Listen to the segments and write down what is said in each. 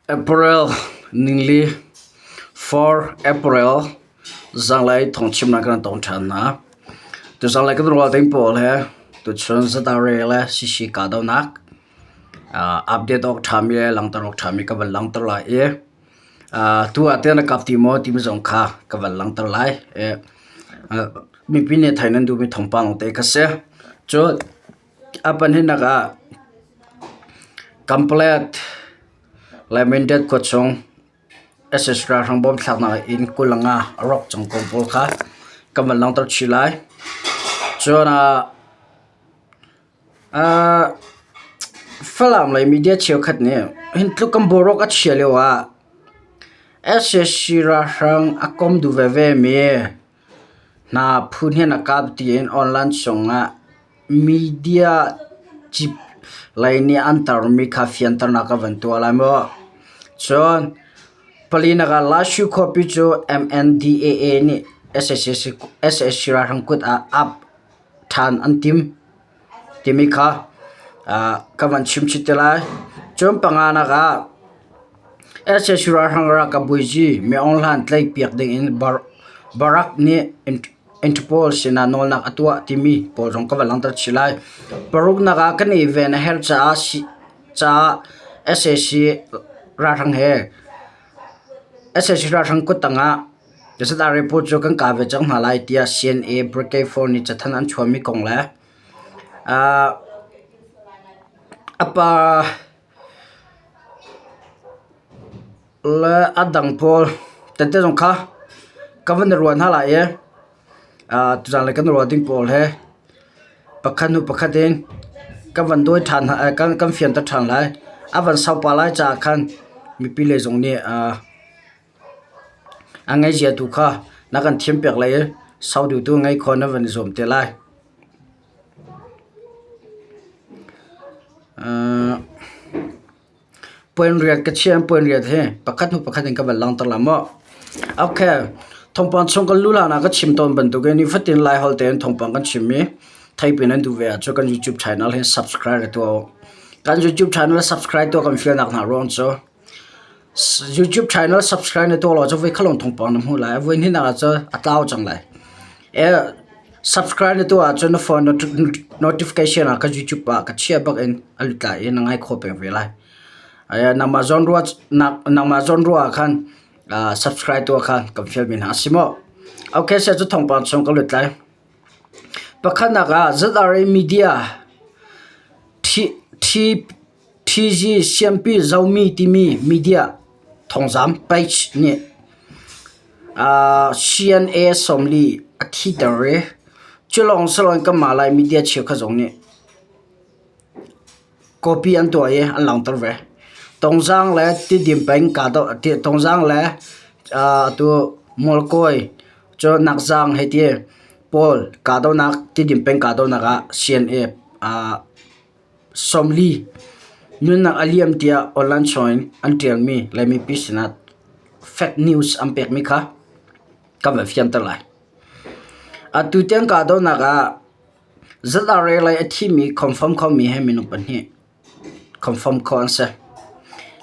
April ningli, 4 April, zanglei thawngchimnak kan tong ṭhan hna. Tuzanglei kan rual ding pawl he tuchun Zatare le Sisi kahdohnak update awk ṭhami le langhter awk ṭhami ka van langhter lai i tu ah teh na kap ti maw timi zong kha ka van langhter lai. Mipi nih theih nan duhmi thawngpang te kha si. Cun a pahnihnak ah Kamplet le Mindat khua chung sac ralhrang bom thlaknak inn 25 a rawk cang ko pawl kha kan van langhter chih lai. Cun ah Falam lei media cheukhat nih hin tluk kan boruak a chia lio ah sac ralhrang a kom duh veve mi hna phu hnih an kap tiin online chungah Media cip lei nih an tarmi kha fianternak a van tuah lai maw? Cun palinak ah Lashu khuapi cu MNDAA nih sac ralhrang kut ah ap ṭhan an tim timi kha ka van chim chih te lai. Cun panganak ah sac ralhrang ralkap bawizi Mi Aung Hlaing tlaihpiak ding in Barak nih Interpol sinah nawlnak a tuah timi pawl zong ka van langhter chih lai. Paruknak ah kan i ven a herh caah sac ralhrang he sac ralhrang kuttang ah Zra report cu kan kah ve cang hna lai tiah CNA Brigade 4 nih cathanh an chuahmi kong le a pa Le a dang pawl tete zong kha ka van i ruah hna lai i tuzaan lei kan ruah ding pawl he pakhat hnu pakhat in kan van dawi ṭhan hna kan fianter ṭhan lai. A van sau pah lai caah khan mipi lei zong nih a ngaihzia tu kha na kan thiampiak lai i sau deuh tu ngaih khawh na van i zuam te lai. Puan riat ka chiah in puan riat hi pakhat hnu pakhat in ka van langhter la maw. Okay, thawngpang chung kan lu hlan ah ka chim tawn bantukin nifatin Laiholh tein thawngpang kan chim i theipin an duh ve ahcun kan YouTube channel hi subscribe tuah u. Kan YouTube channel subscribe tuah kan fialnak hna ruang cu YouTube channel subscribe na tuah lo cu voi khalong thawngpang na hmuh lai. Voi hnihnak ah cun a tlau cang lai. Subscribe na tuah ahcun na phone notification ah ka YouTube ah ka chiah bak in a lut lai i na ngai khawh peng ve lai. Nangmah zawn ruah nangmah zawn ruah ah khan subscribe tuah kha kan fialmi hna a si maw? Okay, saya cu thawngpang chung ka lut lai. Pakhatnak ah ZRA Media T TG Siampi Zomi timi media thawngzam page nih CNA 40 a thiter i cu lawng si loin kanmah Lai media cheukhat zong nih copy an tuah i an langhter ve. Tongzaang le Tidim peng Tongzaang le atu Mualkawi cu Nakzaang hei ti pawl kahdohnak Tidim peng kahdohnak ah CNA 40 nunnak a liam tiah online chung in an ṭialmi le mipi sinah fake news an pekmi kha kan van fianter lai. Atu tiang kahdohnak ah ZRA lei a thimi confirm khomi he minung pahnih confirm khawh an si.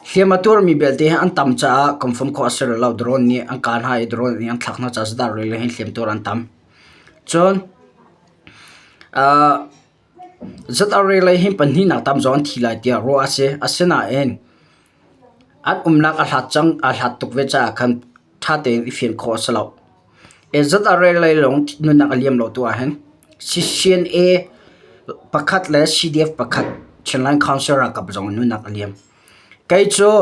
Hliam a tuarmi belte hi an tam caah confirm khawh a si rih lo. Drone nih an kah hna i drone nih an thlak hna caah ZRA lei hin hliam tuar an tam. Cun ZRA lei hi pahnihnak tam zong an thi lai tiah ruah a si. Asinain an umnak a hlat cang, a hlat tuk ve caah khan ṭha tein i fian khawh a si lo. ZRA lei lawng nunnak a liam lo tu ahhin CCNA pakhat le CDF pakhat Chinland Council ralkap zong nunnak a liam. Kei cu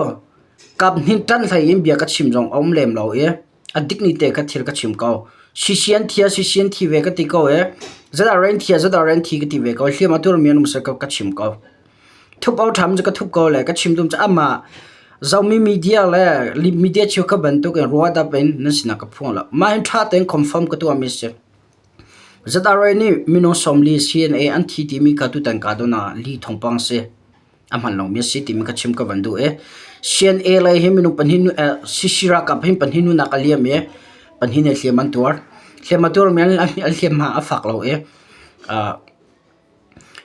kap hnih ṭanh hlei in bia ka chim zong a um lem lo i A dik ni te kha thil ka chim ko. Sisian thi ah sisian thi ve ka ti ko e. Zedah thi ah zedah thi ka ti ve ko. Hliam a turmi an um seh ka chim ko. Thup au ṭham cu ka thup ko le ka chim dum cu amah zomi media le media cheu kha bantuk in ruah dap in nan sinah ka phuang lo. Mah hin ṭha tein confirm ka tuahmi si. ZRA nih minung 40 CNA an thi timi kha tutan kahdohnak ah li thawngpang si. A hman lomi a si timi ka chim ka van duh i CNA lei hi minung pahnih CC ralkap hin pahnih nunak a liam i pahnih nih hliam an tuar. Hliam a tuarmi an hliamhma a fak lo i.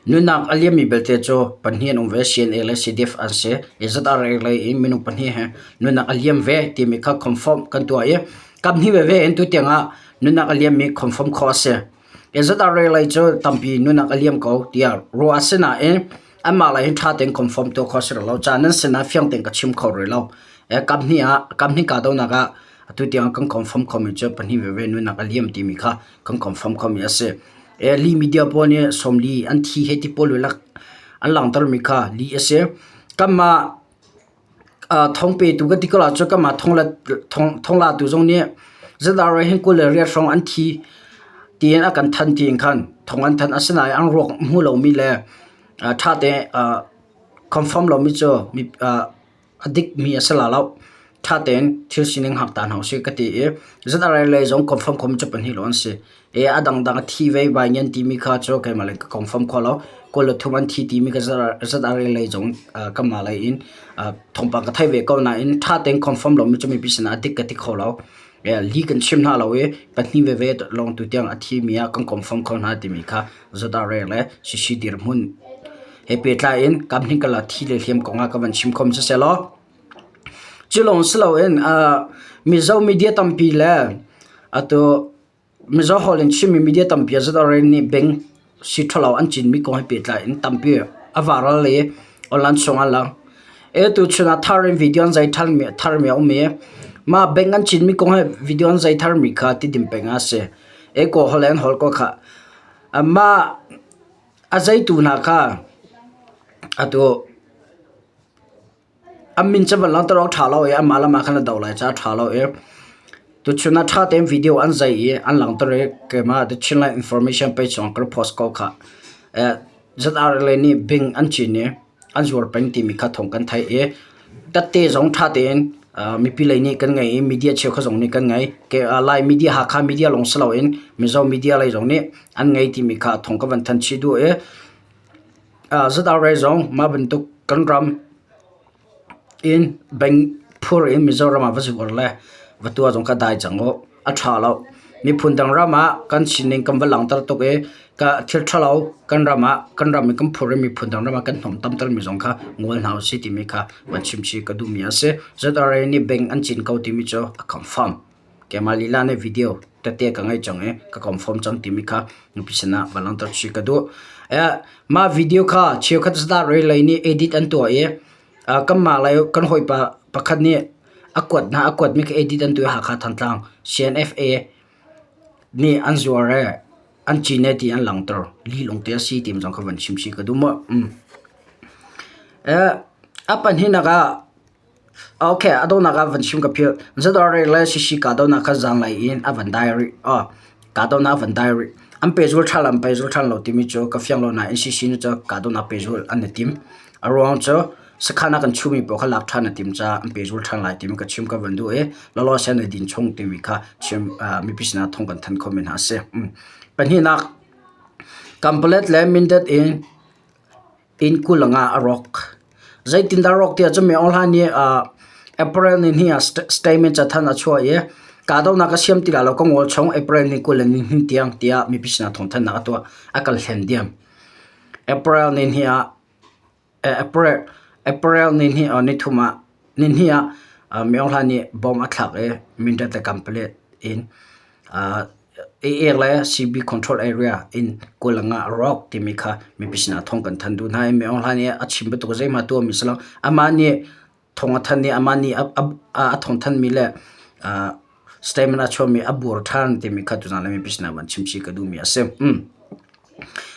Nunnak a liammi belte cu pahnih an um ve. CNA le CDF an si. I ZRA lei in minung pahnih he nunnak a liam ve timi kha confirm kan tuah i kaphnih veve in tutiang ah nunnak a liammi confirm khawh a si. I ZRA lei cu tampi nunnak a liam ko tiah ruah a si nain anmah lei hin ṭha tein confirm tuah khawh a si rih lo. Ca nan sinah fiang tein ka chim kho rih lo. Kaphnih ah kaphnih kahdohnak ah atu tiang kan confirm khomi cu pahnih veve nunnak a liam timi kha kan confirm khomi a si. Li media pawl nih sawmli an thi he ti pawl lak an langhtermi kha li a si. Kanmah thong petu kan ti ko ahcun kanmah thonglatu zong nih ZRA hin 28 hrawng an thi tiin a kan thanh tiin khan thong an thanh. Asinain an ruak hmu lomi le ṭha tein confirm lomi cu a dikmi a si la lo. Ṭha tein thil sining hngak ta hna usih ka ti i ZRA lei zong confirm khomi cu pahnih lawng an si. I a dangdang a thi ve bai ngian timi kha cu keimah lei ka confirm kho lo. 23 an thi timi ka ZRA lei zong kanmah lei in thawngpang ka theih ve ko nain ṭha tein confirm lomi cu mipi sinah a dik ka ti kho lo. Li kan chim hna lo i pahnih veve lawng tu tiang a thimi ah kan confirm kho hna timi kha ZRA le CC dirhmun he pehtlai in kam hnih kal ah thi le hliam kong ah ka van chim khom siseh law cu lawng si loin Mizo media tampi le atu Mizo holh in chimmi media tampi ah ZRA nih bank si ṭhalo an cinmi kong he pehtlai in tampi a viral i online chung ah lang. Atu chun ah thar in video an zai tharmi tharmi a um i mah bank an cinmi kong he video an zai tharmi kha Tidim peng ah a si. E kaw holh an holh ko kha. Mah a zeitu hna kha atu an min cu van langhter awk ṭha lo i anmah le mah khan a do lai caah a ṭha lo i tuchun ah ṭha tein video an zei i an langhter i keimah The Chinland Information page zong ka rak post ko khah. ZRA nih bing an cin i an zuar peng timi kha thawng kan theih i tette zong ṭha tein mipi lei nih kan ngei i media cheukhat zong nih kan ngei. Lai media Hakha media lawng si loin Mizo media lei zong nih an ngei timi kha thawng ka van thanh chih duh i ZRA zong mah bantuk kan ram in bank phur in Mizoram ah va zuar le va tuah zong kha dai cang u. A ṭha lo. Miphun dang ram ah kan sining kan va langhter tuk i ka thil ṭhalo kan ram ah kan ram i kan phur i miphun dang ram ah kan hnawm tamtermi zong kha ngol hna usih timi kha van chim chih ka duhmi a si. ZRA nih bank an cin ko timi cu a confirm. Keimah lila nih video tete ka ngei cang i ka confirm cang timi kha nupi sinah va langhter chih ka duh. Mah video kha cheukhat ZRA lei nih edit an tuah i kanmah lei kan hawipa pakhat nih a kuat hna a kuatmi kha edit an tuah i Hakha Thantlang CNFA nih an zuar i an cin e ti an langhter. Lilung te a si ti zong kha van chim chih ka duh mu. A pahnihnak ah Okay, a donghnak ah van chim ka philh. ZRA le CC kahdohnak kha zanlei in a van dai rih. Oh, kahdohnak a van dai rih. An pehzul ṭhan an pehzul ṭhan lo timi cu ka fiang lo nain CC nih cu kahdohnak pehzul an i tim. A ruang cu sakhan ah kan chumi pawl kha lak ṭhan a tim caah an pehzul ṭhan lai timi ka chim ka van duh i lawlaw sen le din chung timi kha chim uh, mipi sinah thong kan thanh khomi hna a si. Mm. Pahnihnak, Kanpalet le Mindat in Inn 20 ah a rawk. Zeitindah a rawk ti ahcun Min Aung Hlaing nih April ni hnih ah statement cathanh a chuah i kahdohnak a siam ti lai lo ka ngol chung April ni 22 tiang tiah mipi sinah thawngthanhnak a tuah. A kal hlen diam. April ni hnih ah April April ni hnih ni thum ah ni hnih ah Min Aung Hlaing nih bomb a thlak i Mindat le Kanpalet in Eek le CB control area in Kulang ah a rawk timi kha mipi sinah thawng kan thanh duh hna i Min Aung Hlaing nih a chim bantuk zeihmah tuahmi si lo. Amah nih thawng a thanh i amah nih a thawng thanmi le statement a chuahmi a bur ṭhan timi kha tuzaan le mipi sinah van chim chih ka duhmi a si.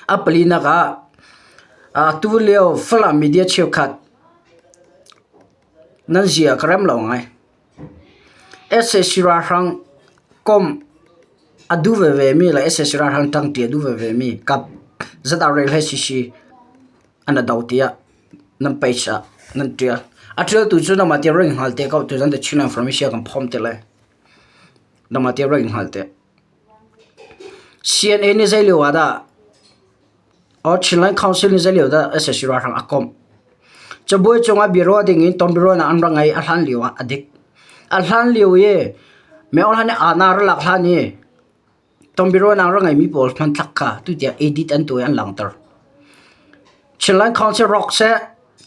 A palinak ah atu lio Falam media cheukhat nan zia ka rem lo ngai. Sac ralhrang komh a duh vevemi le sac ralhrang ṭangṭi a duh vevemi kap ZRA hlei sisi an a do tiah nan page ah nan ṭial. A ṭialtu cu nangmah tiah rak i hngal te ko. Tuzan The Chinland Information kan phomh te lai. Nangmah tiah rak i hngal te. CNA nih zei lio ah dah Chinland Council nih zei lio dah sac ralhrang a komh. Cabuai cungah biaruah dingin tonbiaruahnak an rak ngei a hlan lio ah a dik. A hlan lio i Myo Hlan nih aana rak lak hlan i tonbiaruahnak rak ngeimi pawl hmanthlak kha tutiang edit an tuah i an langhter. Chinland Council rawk seh,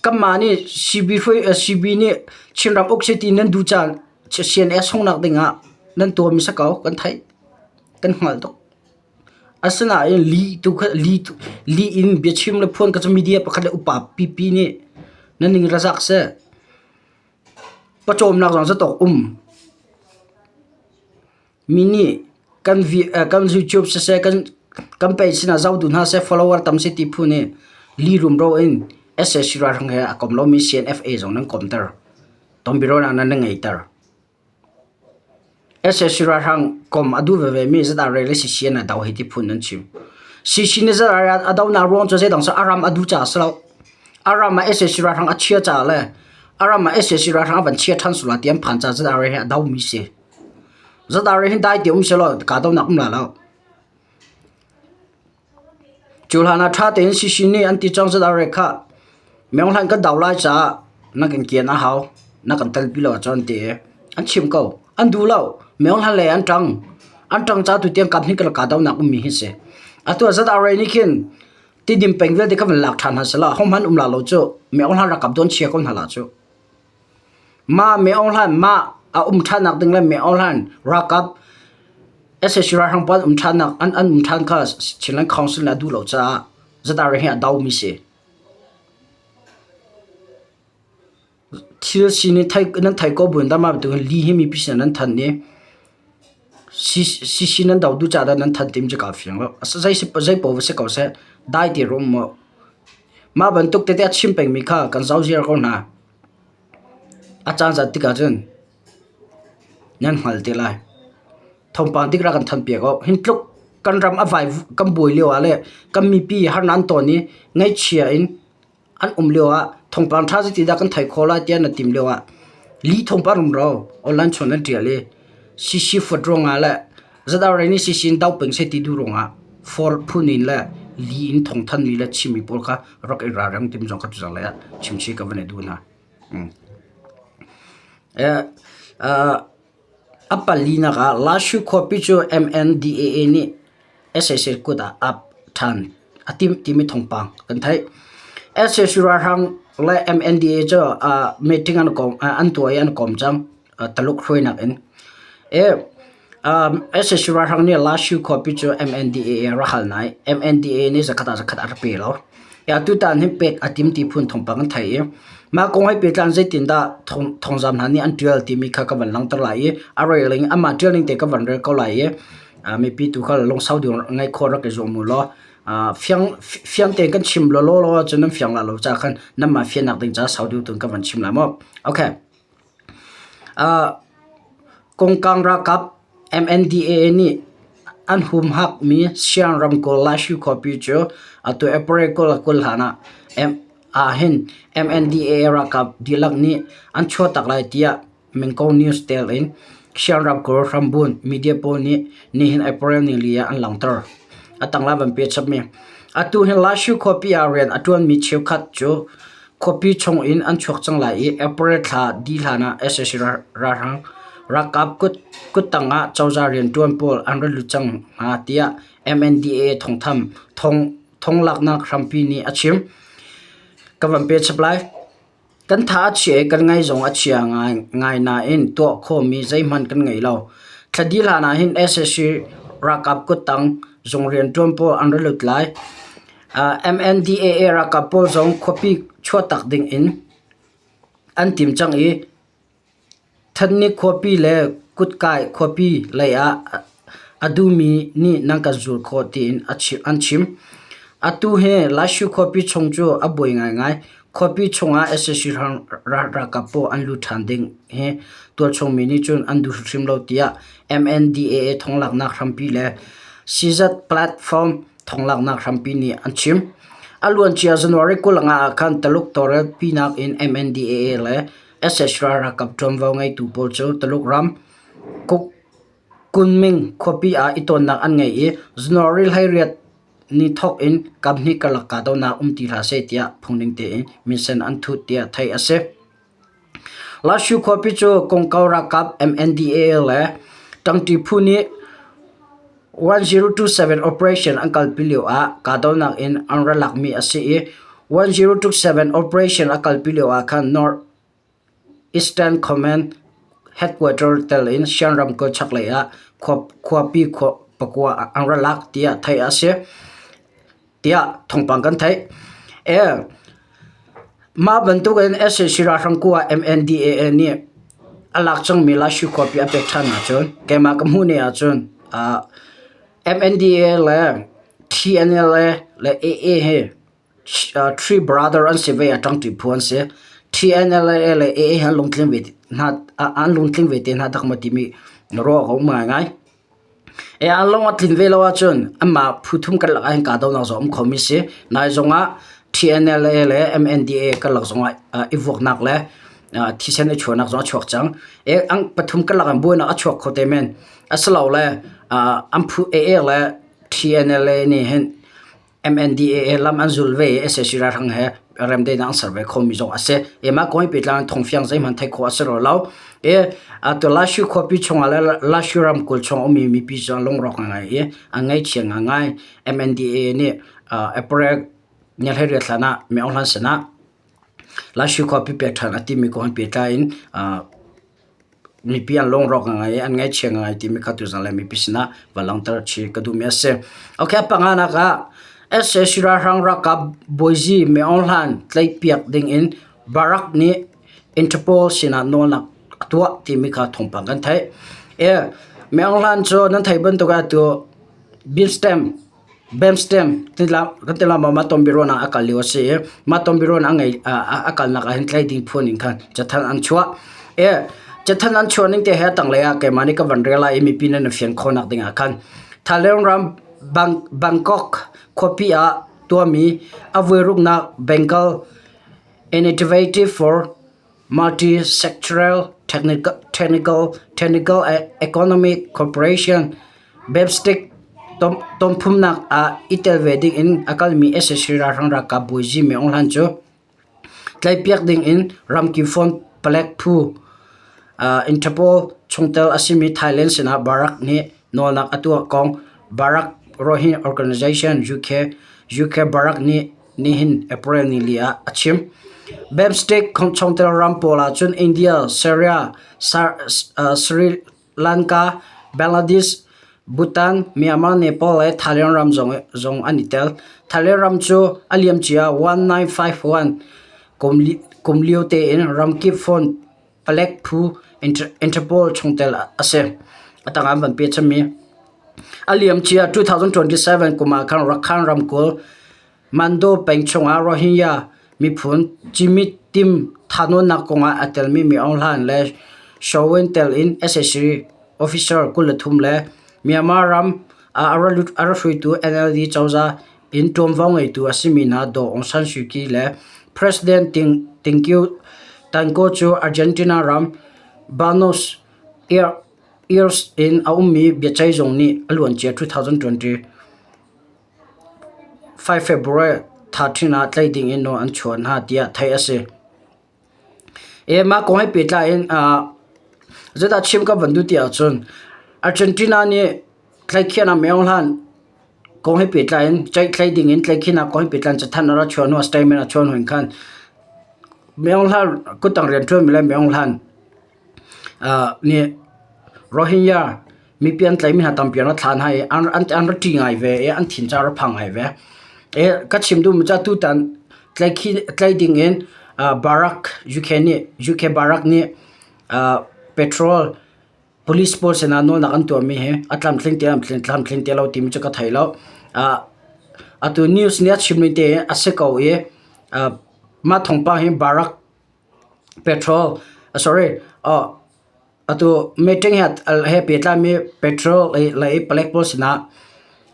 kanmah nih CB hruai CB nih Chinram uk seh ti nan duh caan CNA sungnak dingah nan tuahmi si ko kan theih kan hngalh tuk. Asinain lih tu kha lih lih in biachim le phuan ka cu media pakhat le upa pipi nih nan ning ra zak seh. Pawcawmnak zong zatawk um. Mi nih kan kan YouTube siseh kan kan page sinah zoh duh hna seh follower tam seh ti phu nih lih rumro in sac ralhrang he a kom lomi CNFA zong nan komter. Tonbiaruahnak nan ngeiter. Sac ralhrang kom a duh veve mi zedah rel le CC na do hei ti phun nan chim. CC nih zedah a donak ruang cu zeidang cu a ram a duh caah si lo. A ram ah sac ralhrang a chia caah le a ram ah sac ralhrang a van chia ṭhan sual lai ti an phan caah zedah rel hi a domi si. Zadar hin dai ti um selaw kahdohnak um lai lo. Cu hlan ah ṭha tein sisi nih an ti cang zadar re kha Meng hlan kan do lai caah na kan kian a hau, na kan telpi lo ahcun an ti i an chim ko. An duh lo. Meng hlan lei an ṭang. An ṭang caah tutiang kap hnih kan kahdohnak ummi hi si. Atu ah zadar re nih khin Tidim peng vialte kha van lak ṭhan hna selaw hohmanh um la lo cu Meng hlan ralkap dawn chia ko hna la cu. Mah Min Aung Hlaing mah a um ṭhannak ding le Min Aung Hlaing ralkap sac ralhrang pawl an um ṭhannak an an um ṭhan kha Chinland Council nih a duh lo caah ZRA hi a domi si. Thil sining thei nan thei ko buin dah mah bantuk hin li hi mipi sinah nan thanh i CC nan do duh caah dah nan thanh tim cu kaa fiang lo. Zei zei paoh va si ko seh dai te rum mu. Mah bantuk tete a chim pengmi kha kan zoh ziar ko hna. A caan zat tikah cun nan hngal te lai. Thawngpang dik rak kan thanpiak awk. Hin tluk kan ram a vai kan buai lio ah le kan mipi harnak an ton i ngaihchia in an um lio ah thawngpang ṭha zeiti dah kan theih khawh lai tiah na tim lio ah lih thawngpang rumro online chung nan ṭial i CC fuat ruangah le ZRA nih CC in doh peng seh ti duh ruangah for phun in le li in thawngthanmi le chimmi pawl kha rak i ralring timi zong kha tuzang lei ah chimchih ka van i duh hna. A palinak ah Lashu khuapi cu MNDAA nih sac kut ah ap ṭhan a timh timi thawngpang kan theih. Sac ralhrang le MNDAA cu meeting an an tuah i an kawm cang Taluk hruainak in. Sac ralhrang nih Lashu khuapi cu MNDAA a rak hal nain MNDAA nih zakhat ah zakhat a rak pe lo. Tutan hi pek a tim ti phun thawngpang an theih i mah kong he pehtlai zeitindah thawngzam hna nih an ṭial timi kha ka van langhter lai i a rel in amah ṭial ning te ka van rel ko lai i mipi tu kha lungsau ding ngaih khawh rak i zuam u law fiang fiang tein kan chim law law cun nan fiang la lo caah khan nanmah fiannak ding caah sau deuh tun ka van chim lai mu. Okay. Kongkang ralkap MNDAA nih an humhakmi Siang ramkulh Laishu khuapi cu atu April 20 hlan ah ahhin MNDAA ralkap dihlak nih an chuahtak lai tiah Mingko News tel in Siang ramkulh hrambun media pawl nih nihin April nili ah an langhter. A tangla van pe chapmi. Atu hi Laishu khuapi ah rian a ṭuanmi cheukhat cu Khuapi chungin an chuak cang lai i April thla dih hlanah sac ralhrang ralkap kuttang ah cozah rianṭuan pawl an ra lut cang hna tiah MNDAA thonglaknak hrampi nih a chim. Ka van pe chap lai. Kan tha a chia i kan ngai zong a chia ngai nain tuah khawhmi zeihmanh kan ngei lo. Thla dih hlan ah hin sac ralkap kuttang zung rianṭuan pawl an ra lut lai. MNDAA ralkap pawl zong khuapi chuahtak ding in an tim cang i Thanni khuapi le Kutkai khuapi lei ah a duhmi nih nan kan zul khawh tiin an chim. Atu hi Laishu khuapi chung cu a buai ngaingai. Khuapi chungah sac ralkap pawl an lut ṭhan ding hi tualchung mi nih cun an duh hrimhrim lo tiah MNDAA thonglaknak hrampi le CZ platform thonglaknak hrampi nih an chim. A luancia January 25 ah khan Taluk tawlrel pinak in MNDAA le SH ralkap ṭuanvo ngeitu pawl cu Taluk ram Kunming khuapi ah i tonnak an ngei i January 18 ni thawk in kaphnih karlak kahdohnak um ti hlah seh tiah phungning tein minsen an thut tiah theih a si. Lashu khuapi cu kongkau ralkap MNDAA le ṭangṭi phu nih 1027 operation an kalpi lioah kahdohnak in an ra lakmi a si i. 1027 operation a kalpi lio ah khan North Eastern Command headquarter tel in Shan ramkulh chaklei ah khuapi khua pakua an ra lak tiah theih a si tiah thawngpang kan theih. Mah bantuk in sac ralhrang kuah MNDAA nih a lak cangmi Lashu khuapi a pek ṭhan ahcun keimah ka hmuh ni ahcun MNDAA le TNLA le AA hi Three brother an si ve a ṭangṭi phu an si. TNLA le AA hi an lungtling ve hna an lungtling ve te hna dak maw timi ruah a um ngaingai. E an lung a tlin ve lo ahcun anmah phu thum karlak ahhin kahdohnak zong a um khomi si. Nai zongah TNLA le MNDAA karlak zongah i vuaknak le thisen i chuahnak zong a chuak cang. E an pathum karlak in buainak a chuak kho te men. Asilole an phu AA le TNLA nih hin MNDAA lam an zul ve i sac ralhrang he remdaihnak an ser ve khomi zong a si. I mah kong hi pehtlai in thawngfiang zeihmanh theih khawh a si rua lo. I atu Lashu khuapi chungah le Lashu ramkulh chung a ummi mipi cu an lungrawk ngaingai i an ngaihchia ngaingai. MNDAA nih April ni 18 hlan ah Myo Hlan sinah Lashu khuapi pek ṭhan a timi kong he pehtlai in mipi an lungrawk ngai i an ngaihchia ngai timi kha tuzan le mipi sinah va langhter chih ka duhmi a si. Okay, panganak ah sac ralhrang ralkap bawizi Min Aung Hlaing tlaihpiak ding in Barak nih Interpol sinah nawlnak a tuah timi kha thawngpang kan theih. E, Min Aung Hlaing cu nan theih bantuk ah tu Bimstem Bamstem kan ti lama mah tonbiaruahnak a kal lio a si i mah tonbiaruahnak a ngei a kalnak ah hin tlai ding phun in khan cathanh an chuah. E cathanh an chuah ning te he a tanglei ah keimah nih ka van rel lai i mipi nan i fian khawhnak ding ah khan Thailand ram Bangkok khuapi ah tuahmi a vuiruknak Bengal Initiative for Multi-sectoral Technical, Technical Economic Cooperation BIMSTEC tonphumnak ah i tel ve ding in a kalmi sac ralhrang ralkap bawizi Min Aung Hlaing cu tlaihpiak ding in ramkip phone palek phu Interpol chungtel a simi Thailand sinah Barak nih nawlnak a tuah kong Barak Rohingya Organization UK UK Barak nih nihin April nili ah a chim. BIMSTEC chungtel ram pawl ahcun India, Syria, Sri Lanka, Bangladesh, Bhutan, Myanmar, Nepal le Thailand ram zong an i tel. Thailand ram cu a liamcia 1951 kum lio tein ramkip phone palek phu Interpol chungtel a si. A tang ah an van pe chami. A liamcia 2027 kum ah khan Rakhine ramkulh Mando peng chungah Rohingya miphun cimit tim thahnawnnak kongah aa telmi Min Aung Hlaing le Shaw Win tel in sac officer 23 le Myanmar ram ah a ra hruaitu NLD cozah in ṭuanvo ngeitu a simi hna Daw Aung San Suu Kyi le President Ting Kyu Tanko cu Argentina ram Buenos Aires in a ummi biaceihzung nih a luancia 2020 5 February 13 ah tlaih ding in nawl an chuah hna tiah theih a si. E mah kong he pehtlai in zeidah chim ka van duh ti ahcun Argentina nih tlaihkhiahnak Min Aung Hlaing kong he pehtlai in ceihtlai ding in tlaihkhihnak kong he pehtlai in cathanh a rak chuah hnu ah statement a chuah hnu in khan Min Aung Hlaing kuttang rianṭuanmi le Min Aung Hlaing nih Rohingya mipi an tlaihmi hna tampi an ra thlah hna i an ra ṭih ngai ve i an thin cu a ra phang ngai ve. I ka chim duhmi cu tutan tlaih ding in Barak UK nih UK Barak nih petrol police pawl sinah nawlnak an tuahmi hi a tlamtling te tlamtling te lo timi cu ka thei lo. Atu news nih a chimmi te a si ko i mah thawngpang hi Barak petrol sorry Atu meeting he pehtlaimi petrol lei palek pawl sinah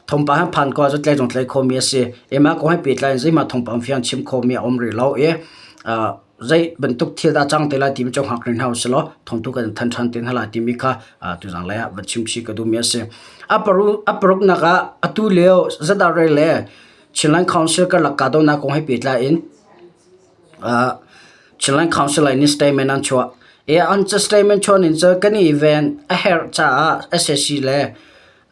thawngpang he phan ko ahcun tlai zong tlai khomi a si. I mah kong he pehtlai in zeihmanh thawngpang fiang chim khomi a um rih lo i zei bantuk thil dah cang te lai timi cu hngak rih hna usih law thawngtu kan thanh ṭhan te hna lai timi kha tuzang lei ah van chim chih ka duhmi a si. A paruknak ah atu lio ZRA le Chinland Council karlak kahdohnak kong he pehtlai in Chinland Council in statement an chuah. I an statement chuah ning cu kan i ven a herh caah sac le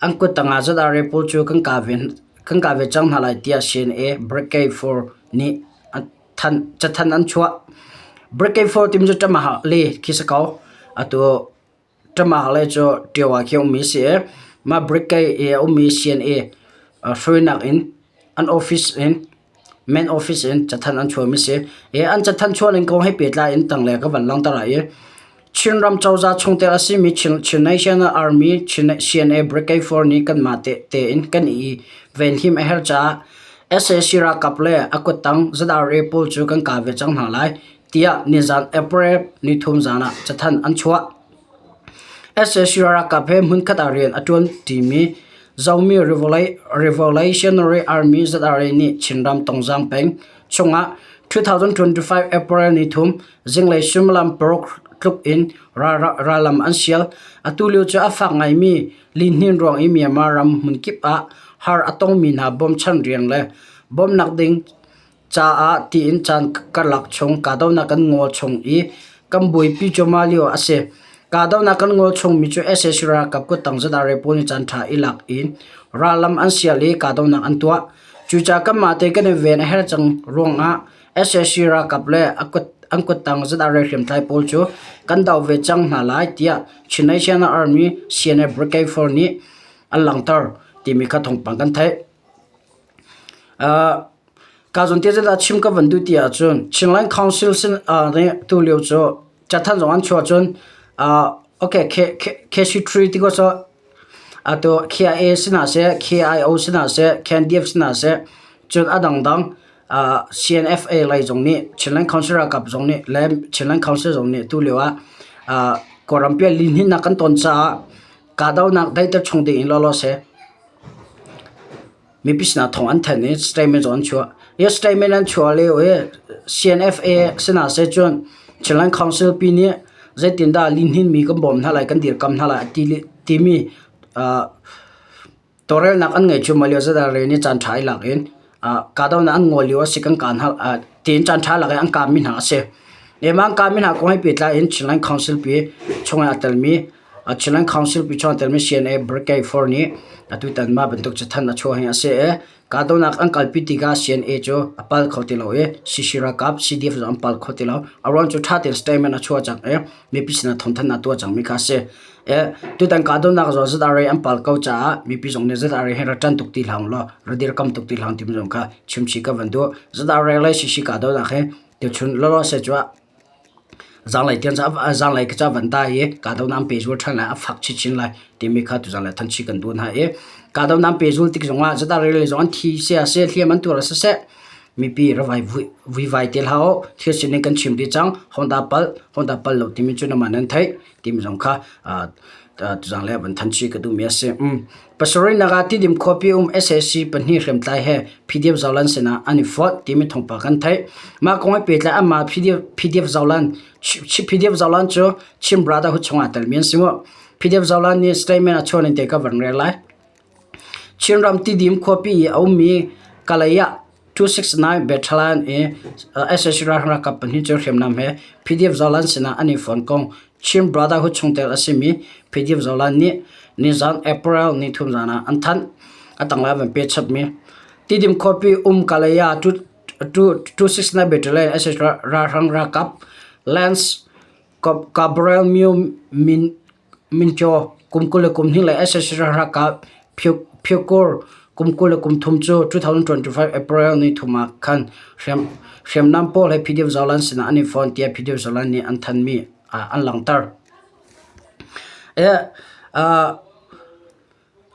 an kuttang ah ZRA pawl cu kan kah ve kan kah ve cang hna lai tiah CNA Brigade 4 nih Cathanh an chuah. Brigade 4 timi cu Ṭamaha le khi si ko. Atu Ṭamaha le cu Ṭio ah khi a ummi si i mah brigade i a ummi CNA hruainak in an office in main office in cathanh an chuahmi si. I an cathanh chuah ning kong he pehtlai in tanglei ka van langhter lai i Chinram cozah chungtel a simi Chin National Army CNA Brigade 4 nih kanmah tein kan i venhim a herh caah sac ralkap le a kuttang ZRA pawl cu kan kah ve cang hna lai tiah nizan April nithum zan ah cathanh an chuah. Sac ralkap he hmunkhat ah rian a ṭuan ṭimi Zomi Revolutionary Army ZRA nih Chinram Tongzang peng chungah 2025 April nithum zinglei suimilam paruk tluk in rallam an sial. Atu lio cu a fak ngaimi lihnin ruang i Myanmar ram hmunkip ah har a tongmi hna bawmchan rian le bawmhnak ding caah tiin caan karlak chung kahdohnak kan ngol chung i kan buaipi cuahmah lio a si. Kahdohnak kan ngol chungmi cu sac ralkap kuttang ZRA pawl nih caanṭha i lak in rallam an sial i kahdohnak an tuah. Cucaah kanmah te kan i ven a herh cang ruangah sac ralkap le an kuttang ZRA hriamtlai pawl cu kan doh ve cang hna lai tiah Chin National Army CNA Brigade 4 nih an langhter timi kha thawngpang kan theih. Ka zawn te zeidah chim ka van duh ti ahcun Chinland Council sin nih tulio cu cathanh zong an chuah cun okay KC3 ti ko cu atu KIA sinah seh KIO sinah seh KNDF sinah seh cun a dangdang CNFA lei zong nih Chinland Council ralkap zong nih le Chinland Council zong nih tulio ah Kawlram pi ah lihninnak kan ton caah kahdohnak daihter chung ding in lawlaw seh. Mipi sinah thawng an thanh i statement zong an chuah. Hi statement an chuah lio i CNFA sinah seh cun Chinland Council pi nih zeitindah lihnin mi kan bawm hna lai, kan dirkam hna lai ti timi tawlrelnak an ngei cuahmah lio ZRA nih caan ṭha i lak in kahdohnak an ngol lio a si kan kah hna tiin caan ṭha lak in an kahmi hna a si. Mah an kahmi hna kong he pehtlai in Chinland Council pi chung ah aa telmi Chinland Council pi chung aa telmi CNA Brigade 4 nih atutan mah bantuk cathanh a chuah hi a si i kahdohnak an kalpi tikah CNA cu a pal kho ti lo i CC ralkap CDF zong an pal kho ti lo. A ruang cu ṭha tein statement a chuah cang i mipi sinah thawngthanh a tuah cangmi kha a si. Tutan kahdohnak zong ZRA an pal ko caah mipi zong nih ZRA hi ra ṭan tuk ti hlah ulaw ra dirkam tuk ti hlah timi zong kha chimchih ka van duh. ZRA le CC kahdohnak hi tuchun lawlaw seh cu zaanglei tiang zaanglei ca van dai i kahdohnak an pehzul ṭhan lai a fak chinchin lai timi kha tuzaan le thanchih kan duh hna i kahdohnak an pehzul tik zongah ZRA lei zong an thi sia seh hliam an tuar siseh mipi ravai vuivai te hlah u thil sining kan chim dih cang Honda pal Honda pal lo timi cu namah nan theih timi zong kha tuzaan le van thanchih ka duhmi a si. Pasarihnak ah Tidim khuapi um sac pahnih hriamtlai he PDF Zoland sinah an i fonh timi thawngpang kan theih. Mah kong he pehtlai anmah PDF, PDF Zoland PDF Zoland cu Chin Brotherhood chungah telmi an si mu. PDF Zoland nih statement a chuah ning te ka van rel lai. Chinram Tidim khuapi i a ummi Kalay ah 269 Battalion i sac ralkap pahnih cu hriamnam he PDF Zoland sinah an i fonh kong Chin Brotherhood chungtel a simi PDF Zoland nih nizan April nithum zan ah an thanh. A tanglei van pe chapmi Tidim khuapi um Kalay ah 269 Battalion sac ralhrang ralkap Lance Gabriel Myo Min Mincaw kum 22 le sac ralkap Phyokur kum 23 cu 2025 April nithum ah khan hriamnam pawl he PDF Zoland sinah an i fon tiah PDF Zoland nih an thanmi an langhter.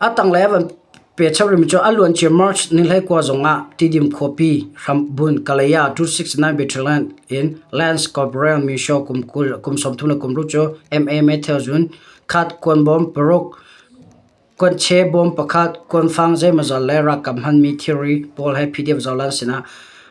A tanglei a van pechap rihmi cu a luancia March ni 19 zongah Tidim khuapi hrambun Kalaya 269 Battalion in Lance Corporal Misho kum 20 kum 36 cu MA Matthew Zun khat kuanbawm paruk kuanche bawm pakhat kuanfang zeimawzat le ralkap hmanmi thilri pawl he PDF Zoland sinah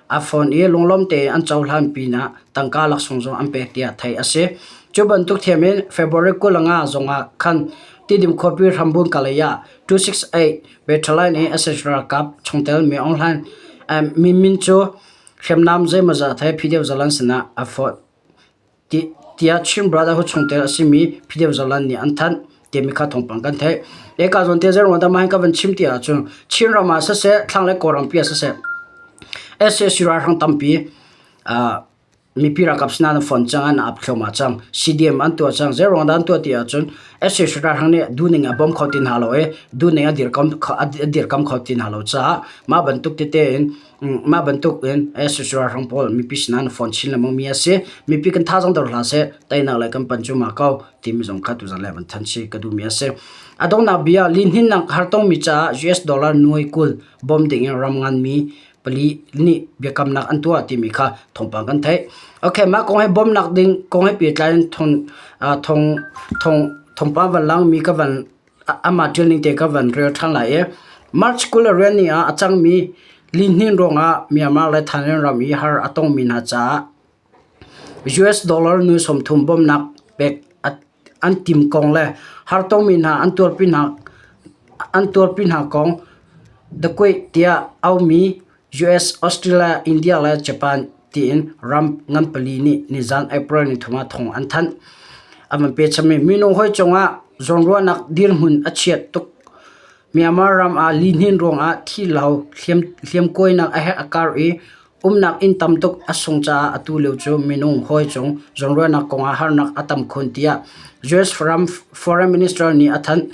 a phone i lunglawm tein an cohlan pinah tangka laksawng zong an pek tiah theih a si. Cu bantuk thiam in February 25 zongah khan Tidim khuapi hrambun Kalay ah 268 Battalion i sac ralkap chungtel Min Aung Hlaing Min Min cu hriamnam zeimawzat he PDF Zalan sinah a fonh tiah Chin Brotherhood chungtel a simi PDF Zalan nih an thanh timi kha thawngpang kan theih. Eka zawn te zeiruang dah mah hin ka van chim ti ahcun Chinram ah siseh, thlanglei Kawlram pi ah siseh, sac ralhrang tampi. Mipi ralkap sinah an fon cang, an ap thluahmah cang. CDM an tuah cang. Zeiruang dah an tuah ti ahcun sac ralhrang nih duhning a bawm kho ti hna lo i duhning a dirkam a dirkam kho ti hna lo caah mah bantuk tete in mah bantuk in sac ralhrang pawl mipi sinah an fon chin lengmang mi a si. Mipi kan thazaang dor hlah seh, teinak le kan pan cuahmah ko timi zong kha tuzan le van thanh chih ka duhmi a si. A donghnak bia lihninnak hartongmi caah US dollar nuai 20 bawm ding in ram nganmi pali nih biakamnak an tuah timi kha thawngpang kan theih. Okay, mah kong he bawmhnak ding kong he pehtlai in thong thong thong thawngpang van langmi ka van amah ṭial ning te ka van rel ṭhan lai i March 20 le rian ni ah a cangmi lihnin ruangah Myanmar le Thailand ram i har a tongmi hna caah US dollar nu 30 bawmhnak pek an tim kong le hartongmi hna an tuarpi hna an tuarpi hna kong The Quake tiah aumi US, Australia, India le Japan tiin ram ngan pali nih nizan April nithum ah thawng an thanh. A van pechanmi minung hawi cungah zawnruahnak dirhmun a chiat tuk. Myanmar ram ah lihnin ruangah thihlo hliamkuainak a herh a kar i Umnak inn tam tuk a sung caah atu lio cu minung hawi cung zawnruahnak kongah harnak a tam khun tiah US ram Foreign Minister nih a thanh.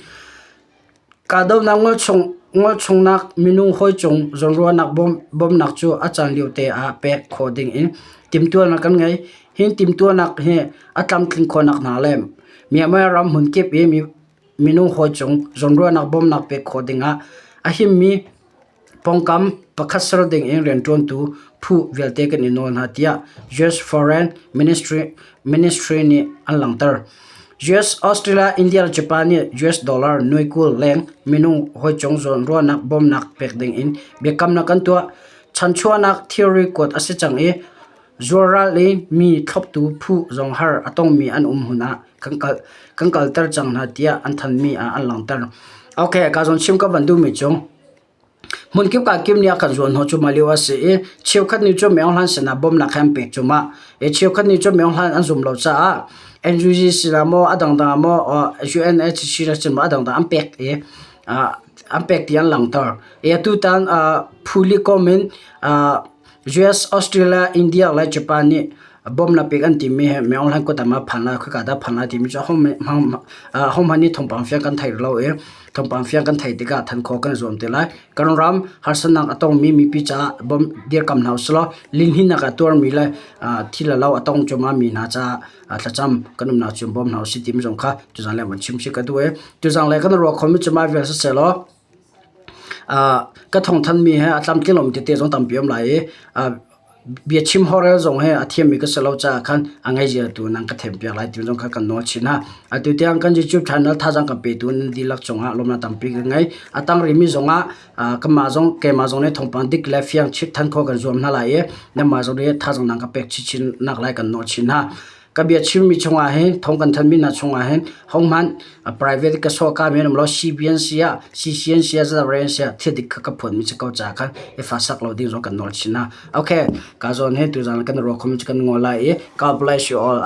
Kahdohnak ngolchungnak minung hawi cung zawnruahnak bawmhnak cu a caan lio te ah pek khawh ding in timhtuahnak kan ngei. Hi timhtuahnak hi a tlamtlin khawhnak hna le Myanmar ram hmunkip i minung hawi cung zawnruahnak bawmhnak pek khawh ding ah a himmi Pawngkam pakhat ser ding in rianṭuantu phu vialte kan i nawl hna tiah US Foreign Ministry nih an langhter. US, Australia, India le Japan nih US dollar nuai 20 leng minung hawi cung zawnruahnak bawmhnak pek ding in biakamnak an tuah. Chanchuahnak thilri kuat a si cang i zualral i mi thloptu phu zong har a tongmi an um hmun ah kan kalter cang hna tiah an thanhmi ah an langhter. Okay, ka zawn chim ka van duhmi cu Hmunkip kaa kim nih a kan zuanhnawh cuahmah lio a si i cheukhat nih cun Myo Hlan sinah bawmhnak he an pek cuahmah. I cheukhat nih cun Myo Hlan an zum lo caah NUG sinah maw a dangdang ah maw UNHCR sin maw a dangdang an pek i an pek ti an langhter. I atutan phuli kom in US, Australia, India le Japan nih bawmhnak pek an timi hi Myo Hlan kut ah ma phan lai khika dah phan lai timi cu ahohmanh nih thawngpang fiang kan thei lo i thawngpang fiang kan theih tikah than khawh kan i zuam te lai. Kan ram harsatnak a tongmi mipi caah bawmh dirkam hna usih law lihninnak a tuarmi le thil a lo a tong cuahmahmi hna caah thlacam kan umnak cu bawm hna usih timi zong kha tuzaan le van chim si ka duh i tuzaan le kan ruah khomi cu mah vial siseh law ka thawngthanmi he a tlamtling lomi tete zong tampi um lai i biachim holhrel zong hi a thiammi ka si lo caah khan a ngaihzia tu nan ka thempiak lai ti zong kha kan nawl chin hna. Atu tiang kan YouTube channel thazaang kan petu nan dihlak cungah lawmnak tampi ka ngei. A tang rihmi zongah kanmah zong keimah zong nih thawngpang dik le fiang chit than khawh kan zuam hna lai i nanmah zong nih thazaang nan ka pek chinchin nak lai kan nawl chin hna. Ka bia chimmi chungah hin thawng kan thanmi hna chungah hin hohmanh private ka sawh ka men um lo CBN si ah CCN si ah ZRN si ah thil dik kha ka phuanmi si ko caah khan i fa sak lo ding zong kan nawl chin hna. Okay, ka zawn he tuzaan kan ruah khomi cu kan ngol lai i God bless you all.